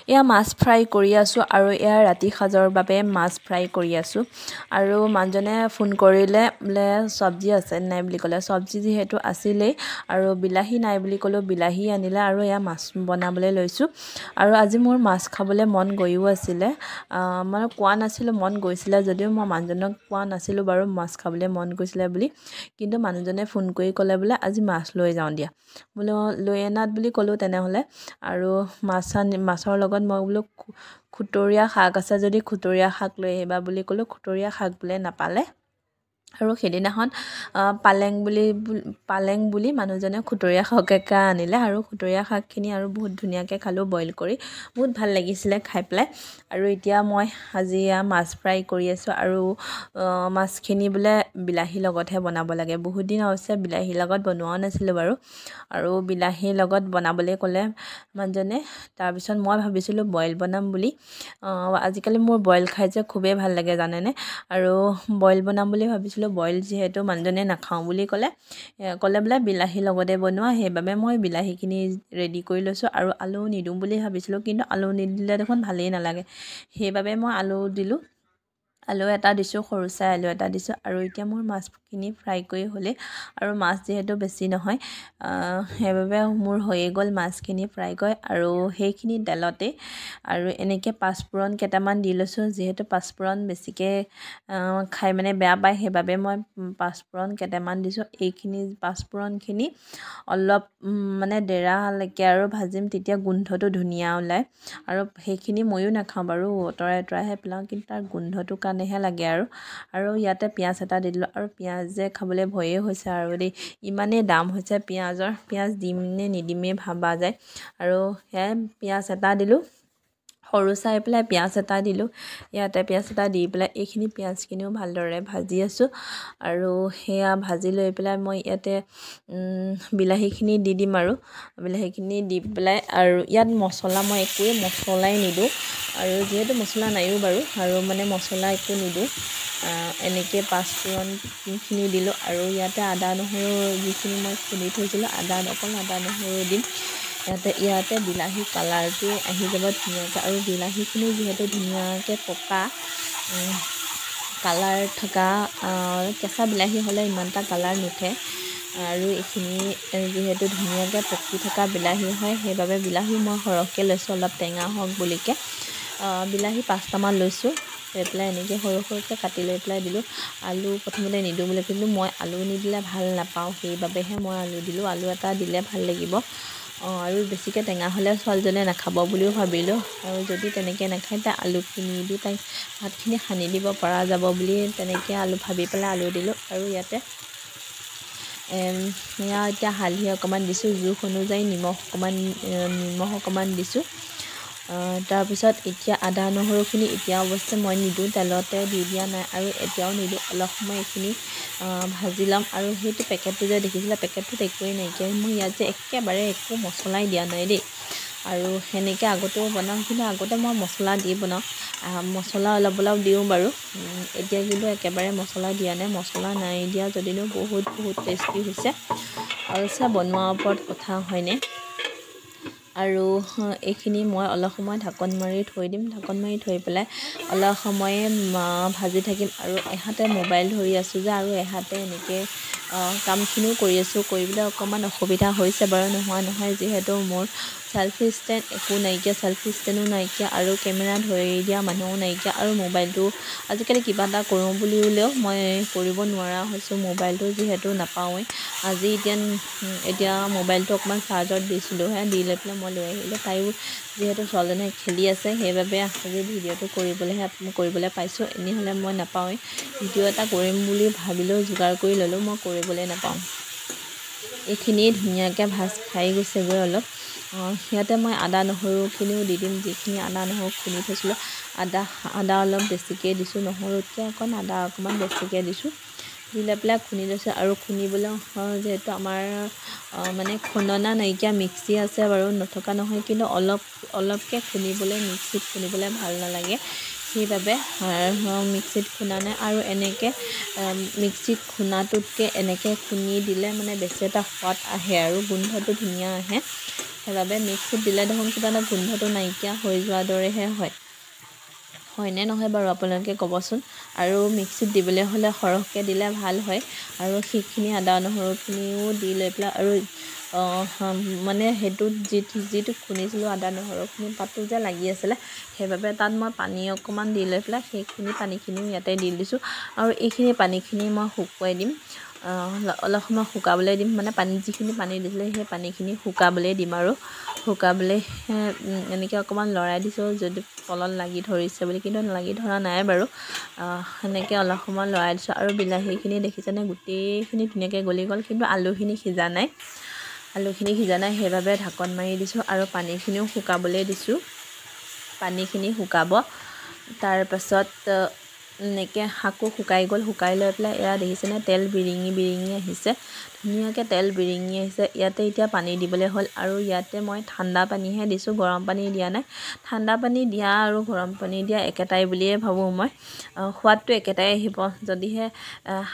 এয়া মাছ ফ্ৰাই কৰি আছোঁ আৰু এয়া ৰাতি সাজৰ বাবে মাছ ফ্ৰাই কৰি আছোঁ। আৰু মানুহজনে ফোন কৰিলে, বোলে চব্জি আছে নাই বুলি ক'লে। চব্জি যিহেতু আছিলেই আৰু বিলাহী নাই বুলি ক'লেও বিলাহী আনিলে আৰু এয়া মাছ বনাবলৈ লৈছোঁ। আৰু আজি মোৰ মাছ খাবলৈ মন গৈও আছিলে, মানে কোৱা নাছিলোঁ, মন গৈছিলে যদিও মই মানুহজনক কোৱা নাছিলোঁ বাৰু মাছ খাবলৈ মন গৈছিলে বুলি। কিন্তু মানুহজনে ফোন কৰি ক'লে বোলে আজি মাছ লৈ যাওঁ দিয়া, বোলো লৈ আনাত বুলি ক'লোঁ তেনেহ'লে। আৰু মাছ আনি মাছৰ লগত মই বোলো খুতৰীয়া শাক আছে যদি খুতৰীয়া শাক লৈ আহিবা বুলি ক'লোঁ। খুতৰীয়া শাক বোলে নাপালে। আৰু সেইদিনাখন পালেং বুলি মানুহজনে খুতৰীয়া শাককে আনিলে আৰু খুতৰীয়া শাকখিনি আৰু বহুত ধুনীয়াকৈ খালোঁ বইল কৰি, বহুত ভাল লাগিছিলে খাই পেলাই। আৰু এতিয়া মই আজি মাছ ফ্ৰাই কৰি আছোঁ। আৰু মাছখিনি বোলে বিলাহীৰ লগতহে বনাব লাগে, বহুত দিন অৱশ্যে বিলাহীৰ লগত বনোৱাও নাছিলোঁ বাৰু। আৰু বিলাহীৰ লগত বনাবলৈ ক'লে মানুহজনে। তাৰপিছত মই ভাবিছিলোঁ বইল বনাম বুলি। আজিকালি মোৰ বইল খাই যে খুবেই ভাল লাগে জানেনে। আৰু বইল বনাম বুলি ভাবিছিলোঁ, বইল যিহেতু মানুহজনে নাখাওঁ বুলি ক'লে, ক'লে বোলে বিলাহীৰ লগতে বনোৱা, সেইবাবে মই বিলাহীখিনি ৰেডি কৰি লৈছোঁ। আৰু আলু নিদিওঁ বুলি ভাবিছিলোঁ, কিন্তু আলু নিদিলে দেখোন ভালেই নালাগে, সেইবাবে মই আলু দিলোঁ। আলু এটা দিছোঁ, সৰু চাই আলু এটা দিছোঁ। আৰু এতিয়া মোৰ মাছখিনি ফ্ৰাই কৰি হ'লেই, আৰু মাছ যিহেতু বেছি নহয় সেইবাবে মোৰ হৈয়ে গ'ল মাছখিনি ফ্ৰাই কৰি। আৰু সেইখিনি তেলতেই আৰু এনেকৈ পাঁচফোৰণ কেইটামান দি লৈছোঁ, যিহেতু পাঁচফোৰণ বেছিকৈ খাই মানে বেয়া পায়, সেইবাবে মই পাঁচফোৰণ কেইটামান দিছোঁ। এইখিনি পাঁচফোৰণখিনি অলপ মানে ডেৰালৈকে আৰু ভাজিম, তেতিয়া গোন্ধটো ধুনীয়া ওলায়। আৰু সেইখিনি ময়ো নাখাওঁ বাৰু, আঁতৰাই আঁতৰাইহে পেলাওঁ, কিন্তু তাৰ গোন্ধটোৰ কাৰণেহে লাগে। আৰু আৰু ইয়াতে পিঁয়াজ এটা দি দিলোঁ। আৰু পিঁয়াজ যে খাবলৈ ভয়েই হৈছে আৰু দেই, ইমানেই দাম হৈছে পিঁয়াজৰ, পিঁয়াজ দিম নে নিদিমেই ভাবা যায়। আৰু সেয়াই পিঁয়াজ এটা দিলোঁ, সৰু চাই পেলাই পিঁয়াজ এটা দিলোঁ। ইয়াতে পিঁয়াজ এটা দি পেলাই এইখিনি পিঁয়াজখিনিও ভালদৰে ভাজি আছোঁ। আৰু সেয়া ভাজি লৈ পেলাই মই ইয়াতে বিলাহীখিনি দি দিম। আৰু বিলাহীখিনি দি পেলাই আৰু ইয়াত মছলা মই একোৱেই মছলাই নিদিওঁ, আৰু যিহেতু মছলা নাইও বাৰু, আৰু মানে মছলা একো নিদিওঁ। এনেকৈ পাঁচফোৰণখিনি দিলোঁ আৰু ইয়াতে আদা নহৰু যিখিনি মই খুন্দি থৈছিলোঁ, আদা অকল আদা নহৰু দিম ইয়াতে। ইয়াতে বিলাহী কালাৰটোৱে আহি যাব ধুনীয়াকৈ। আৰু বিলাহীখিনিও যিহেতু ধুনীয়াকৈ পকা কালাৰ থকা, কেঁচা বিলাহী হ'লে ইমান এটা কালাৰ নুঠে। আৰু এইখিনি যিহেতু ধুনীয়াকৈ পকি থকা বিলাহী হয়, সেইবাবে বিলাহী মই সৰহকৈ লৈছোঁ, অলপ টেঙা হওক বুলিকে বিলাহী 5টামান লৈছোঁ। লৈ পেলাই এনেকৈ সৰু সৰুকৈ কাটি লৈ পেলাই দিলোঁ। আলু প্ৰথমতে নিদিওঁ বুলি, কিন্তু মই আলু নিদিলে ভাল নাপাওঁ, সেইবাবেহে মই আলু দিলোঁ। আলু এটা দিলে ভাল লাগিব। আৰু বেছিকৈ টেঙা হ'লে ছোৱালীজনীয়ে নাখাব বুলিও ভাবিলোঁ, আৰু যদি তেনেকৈ নাখায় তাই আলুখিনি দি তাইক ভাতখিনি সানি দিব পৰা যাব বুলি তেনেকৈ আলু ভাবি পেলাই আলু দিলোঁ। আৰু ইয়াতে এয়া এতিয়া হালধি অকণমান দিছোঁ, জোখ অনুযায়ী নিমখ অকণমান দিছোঁ। তাৰপিছত এতিয়া আদা নহৰুখিনি এতিয়া অৱশ্যে মই নিদিওঁ, তেলতে দি দিয়া নাই আৰু এতিয়াও নিদিওঁ। অলপ সময় এইখিনি ভাজি ল'ম। আৰু সেইটো পেকেটটো যে দেখিছিলে, পেকেটটোত একোৱেই নাইকিয়া। মই ইয়াত যে একেবাৰে একো মছলাই দিয়া নাই দেই। আৰু সেনেকৈ আগতেও বনাওঁ, কিন্তু আগতে মই মছলা দি বনাওঁ, মছলা অলপ অলপ দিওঁ বাৰু। এতিয়া কিন্তু একেবাৰে মছলা দিয়া নাই। মছলা নাই দিয়া যদিনো বহুত বহুত টেষ্টি হৈছে। অৱশ্যে বনোৱাৰ ওপৰত কথা, হয়নে? আৰু এইখিনি মই অলপ সময় ঢাকন মাৰি থৈ দিম। ঢাকন মাৰি থৈ পেলাই অলপ সময়ে ভাজি থাকিম। আৰু এহাতে মোবাইল ধৰি আছোঁ যে আৰু এহাতে এনেকৈ কামখিনিও কৰি আছোঁ, কৰিবলৈ অকণমান অসুবিধা হৈছে বাৰু, নোহোৱা নহয়। যিহেতু মোৰ চেল্ফি ষ্টেণ্ড একো নাইকিয়া, চেল্ফি ষ্টেণ্ডো নাইকিয়া আৰু কেমেৰা ধৰি দিয়া মানুহো নাইকিয়া। আৰু মোবাইলটো আজিকালি কিবা এটা কৰোঁ বুলিলেও মই কৰিব নোৱাৰা হৈছোঁ, মোবাইলটো যিহেতু নাপাওঁৱেই। আজি এতিয়া এতিয়া মোবাইলটো অকণমান চাৰ্জত দিছিলোঁহে, দি লৈ পেলাই মই লৈ আহিলোঁ। তাইও যিহেতু ছোৱালীজনীয়ে খেলি আছে, সেইবাবে আজি ভিডিঅ'টো কৰিবলৈ পাইছোঁ, এনেই হ'লে মই নাপাওঁৱেই। ভিডিঅ' এটা কৰিম বুলি ভাবিলেও, যোগাৰ কৰি ল'লেও মই কৰিবলৈ নাপাওঁ। এইখিনি ধুনীয়াকৈ ভাজ খাই গৈছেগৈ অলপ। ইয়াতে মই আদা নহৰুখিনিও দি দিম, যিখিনি আদা নহৰু খুন্দি থৈছিলোঁ। আদা অলপ বেছিকৈ দিছোঁ, নহৰুতকৈ অকণ আদা অকণমান বেছিকৈ দিছোঁ। দি লৈ পেলাই খুন্দি লৈছোঁ। আৰু খুন্দিবলৈ যিহেতু আমাৰ মানে খুন্দনা নাইকিয়া, মিক্সি আছে বাৰু, নথকা নহয়, কিন্তু অলপ অলপকৈ খুন্দিবলৈ মিক্সিত খুন্দিবলৈ ভাল নালাগে, সেইবাবে মিক্সিত খুন্দা নাই। আৰু এনেকৈ মিক্সিত খুন্দাটোতকৈ এনেকৈ খুন্দি দিলে মানে বেছি এটা সোৱাদ আহে আৰু গোন্ধটো ধুনীয়া আহে। সেইবাবে মিক্সিত দিলে দেখোন কিবা এটা গোন্ধটো নাইকিয়া হৈ যোৱাৰ দৰেহে হয়। হয়নে নহয় বাৰু আপোনালোকে ক'বচোন। আৰু মিক্সিত দিবলৈ হ'লে সৰহকৈ দিলে ভাল হয়। আৰু সেইখিনি আদা নহৰুখিনিও দি লৈ পেলাই আৰু মানে সেইটোত যিটো যিটো খুন্দিছিলোঁ আদা নহৰুখিনি পাতো যে লাগি আছিলে, সেইবাবে তাত মই পানী অকণমান দি লৈ পেলাই সেইখিনি পানীখিনিও ইয়াতে দি দিছোঁ। আৰু এইখিনি পানীখিনি মই শুকুৱাই দিম, অলপ সময় শুকাবলৈ দিম, মানে পানী যিখিনি পানী দিছিলে সেই পানীখিনি শুকাবলৈ দিম। আৰু শুকাবলৈ এনেকৈ অকণমান লৰাই দিছোঁ, যদি তলত লাগি ধৰিছে বুলি, কিন্তু লাগি ধৰা নাই বাৰু। সেনেকৈ অলপ সময় লৰাই দিছোঁ। আৰু বিলাহীখিনি দেখিছেনে গোটেইখিনি ধুনীয়াকৈ গলি গ'ল, কিন্তু আলুখিনি সিজা নাই, আলুখিনি সিজা নাই, সেইবাবে ঢাকন মাৰি দিছোঁ। আৰু পানীখিনিও শুকাবলৈ দিছোঁ, পানীখিনি শুকাব। তাৰপাছত এনেকৈ শাকো শুকাই গ'ল। শুকাই লৈ পেলাই এয়া দেখিছেনে তেল বিৰিঙি বিৰিঙি আহিছে, ধুনীয়াকৈ তেল বিৰিঙি আহিছে। ইয়াতে এতিয়া পানী দিবলৈ হ'ল। আৰু ইয়াতে মই ঠাণ্ডা পানীহে দিছোঁ, গৰম পানী দিয়া নাই। ঠাণ্ডা পানী দিয়া আৰু গৰম পানী দিয়া একেটাই বুলিয়ে ভাবোঁ মই, সোৱাদটো একেটাই আহিব। যদিহে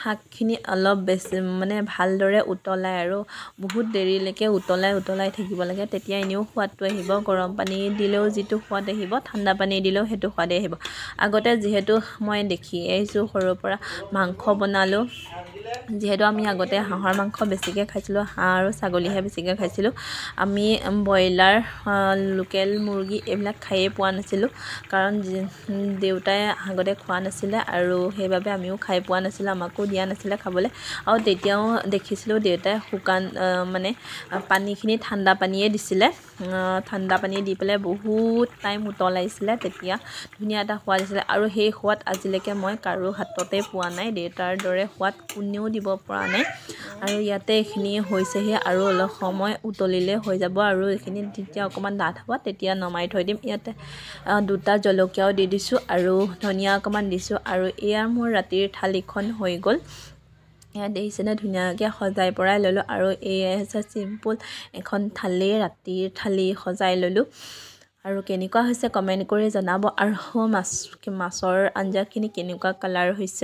শাকখিনি অলপ বেছি মানে ভালদৰে উতলাই আৰু বহুত দেৰিলৈকে উতলাই উতলাই থাকিব লাগে, তেতিয়া এনেও সোৱাদটো আহিব। গৰম পানী দিলেও যিটো সোৱাদ আহিব, ঠাণ্ডা পানী দিলেও সেইটো সোৱাদেই আহিব। আগতে যিহেতু মই দেখি আহিছোঁ সৰুৰ পৰা মাংস বনালোঁ, যিহেতু আমি আগতে হাঁহৰ মাংস বেছিকৈ খাইছিলোঁ, হাঁহ আৰু ছাগলীহে বেছিকৈ খাইছিলোঁ। আমি ব্ৰইলাৰ, লোকেল মুৰ্গী এইবিলাক খায়েই পোৱা নাছিলোঁ, কাৰণ দেউতাই আগতে খোৱা নাছিলে আৰু সেইবাবে আমিও খাই পোৱা নাছিলোঁ, আমাকো দিয়া নাছিলে খাবলৈ। আৰু তেতিয়াও দেখিছিলোঁ দেউতাই শুকান মানে পানীখিনি ঠাণ্ডা পানীয়ে দিছিলে, ঠাণ্ডা পানী দি পেলাই বহুত টাইম উতলাইছিলে, তেতিয়া ধুনীয়া এটা সোৱাদ আছিলে। আৰু সেই সোৱাদ আজিলৈকে মই কাৰো হাততে পোৱা নাই, দেউতাৰ দৰে সোৱাদ কোনেও দিব পৰা নাই। আৰু ইয়াতে এইখিনি হৈছেহি, আৰু অলপ সময় উতলিলে হৈ যাব। আৰু এইখিনি যেতিয়া অকণমান ডাঠ হ'ব তেতিয়া নমাই থৈ দিম। ইয়াতে 2টা জলকীয়াও দি দিছোঁ আৰু ধনিয়া অকণমান দিছোঁ। আৰু এয়া মোৰ ৰাতিৰ থালিখন হৈ গ'ল। এয়া দেখিছেনে ধুনীয়াকৈ সজাই পৰাই ল'লোঁ। আৰু এয়া হৈছে চিম্পুল এখন থালি, ৰাতিৰ থালি সজাই ল'লোঁ। আৰু কেনেকুৱা হৈছে কমেণ্ট কৰি জনাব। আৰু মাছৰ আঞ্জাখিনি কেনেকুৱা কালাৰ হৈছে।